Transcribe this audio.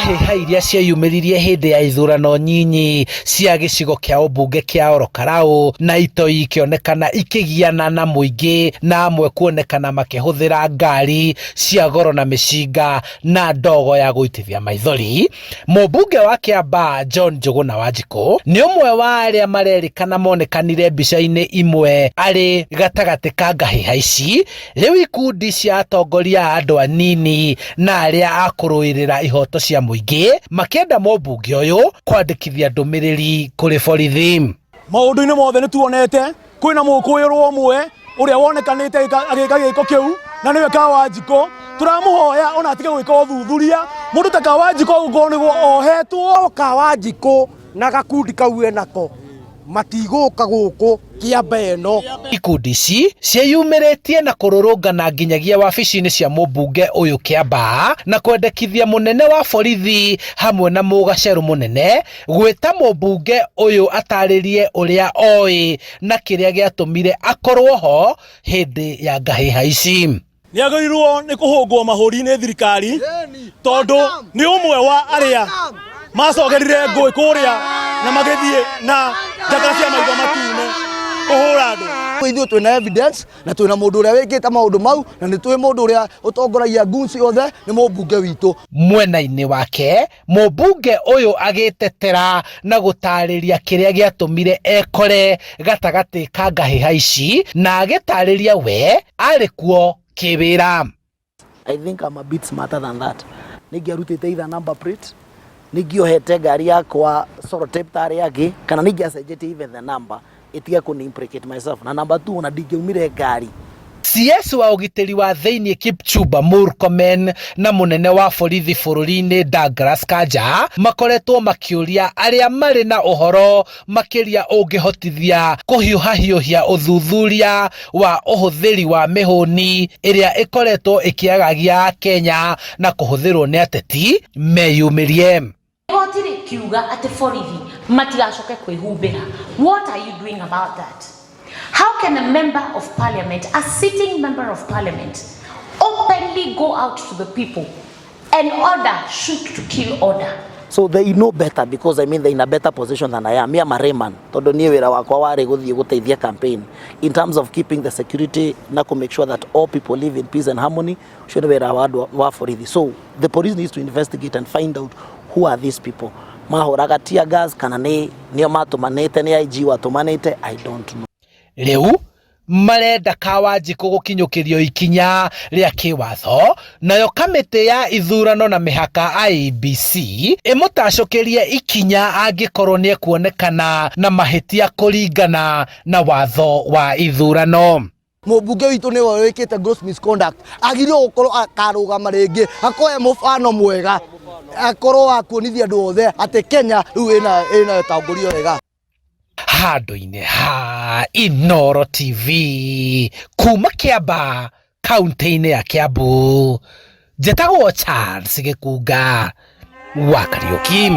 Ngahĩha iria cieyumĩririe hĩndĩ ya ithurano nyinyi cia gĩcigo kĩa ũmbunge kĩa Ol Kalou na itoi ikĩonekana ikĩgiana na mũingĩ na amwe kuonekana makĩhũthĩra ngari cia goro na mĩcinga na ndogo ya gũitithia maithori. Mũmbunge wa Kĩambaa John Njũgũna Wanjikũ nĩ ũmwe wa arĩa marerĩkana monekanire mbica-inĩ imwe arĩ gatagatĩ ka ngahĩha ici. Rĩu ikundi cia atongoria a andũ anini na arĩa a kũrũĩrĩra ihoto cia mũingĩ makĩenda mũmbunge ũyũ kwandĩkithia ndũmĩrĩri kũrĩ borithi. Maũndũ-inĩ mothe nĩ tuonete kwĩna mũkũĩrwo ũmwe ũrĩa wonekanĩte agĩka gĩko kĩu na nĩwe Kawanjikũ. Tũramũhoya ona atige gwĩka ũthuthuria mũndũ ta Kawanjikũ gũkorwo nĩguo ohetwo. Kawanjikũ na gakundi kau enako matigũka gũkũ Kĩamba ĩno. Ikundi ici ciĩyumĩrĩtie na kũrũrũngana nginyagia wabici-inĩ cia mũmbunge ũyũ Kĩambaa na kwendekithia mũnene wa borithi hamwe na mũgacerũ mũnene gwĩta mũmbunge ũyũ atarĩrie ũrĩa oĩ na kĩrĩa gĩatũmire akorwo ho hĩndĩ ya ngahĩha ici. Nĩ agĩrĩirwo nĩ kũhũngwo mahũri nĩ thirikari tondũ nĩ ũmwe wa arĩa macokerire ngũĩ kũrĩa na magĩthiĩ na njaka cia maitho matune kũhũra andũ. Ithuĩ twĩna evidence na twĩna mũndũ ũrĩa wĩkĩte maũndũ mau na nĩ tũĩ mũndũ ũrĩa ũtongoragia goons othe nĩ mũmbunge witũ. Mwena-inĩ wake, mũmbunge ũyũ agĩtetera na gũtarĩria kĩrĩa gĩatũmire ekore gatagatĩ ka ngahĩha ici na agĩtarĩria we arĩ kuo kĩwĩra. I think I'm a bit smarter than that. Nĩngĩarutĩte either number plate, nĩngĩohete ngari yakwa sellotape ta arĩa angĩ, kana nĩngĩacenjetie even the number ĩtige kũni implicate myself. Na number two, ona ndingĩaumire ngari. CS wa ũgitĩri wa thĩinĩ Kipchumba Murkomen na mũnene wa borithi bũrũri-inĩ Douglas Kanja makoretwo makĩũria arĩa marĩ na ũhoro makĩria ũngĩhotithia kũhiũhahiũhia ũthuthuria wa ũhũthĩri wa mĩhũni ĩrĩa ĩkoretwo ĩkĩagagia Kenya na kũhũthĩrwo nĩ ateti meyumĩrie. Igoti rĩkiuga atĩ borithi matigacoke kwĩhumbĩra. What are you doing about that? How can a member of parliament, a sitting member of parliament, openly go out to the people and order shoot to kill order? So they know better because, I mean, they're in a better position than I am. Me, I'm a layman. Tondũ niĩ wĩra wakwa warĩ gũthiĩ gũteithia campaign in terms of keeping the security na kũ make sure that all people live in peace and harmony. Ũcio nĩ wĩra wa andũ wa borithi. So the police needs to investigate and find out who are these people. Mahũraga tear gas kana nĩ nĩo matũmanĩte, nĩ IG watũmanĩte, I don't know. Rĩu marenda Kawanjikũ gũkinyũkĩrio ikinya rĩa kĩwatho nayo kamĩtĩ ya ithurano na mĩhaka IEBC ĩmũtacũkĩrie ikinya angĩkorwo nĩ ekuonekana na mahĩtia kũringana na watho wa ithurano. Mũmbunge witũ nĩwe wĩkĩte gross misconduct, agĩrĩirwo gũkorwo akarũgama rĩngĩ, akorwo e mũbano mwega, akorwo wa kuonithia andũ othe atĩ Kenya rĩu ĩna ũtongoria wega. Handũ-inĩ ha Inooro TV kuma Kĩambaa kaunti-inĩ ya Kiambu, njĩtagwo Charles Gĩkunga wa Kariũki.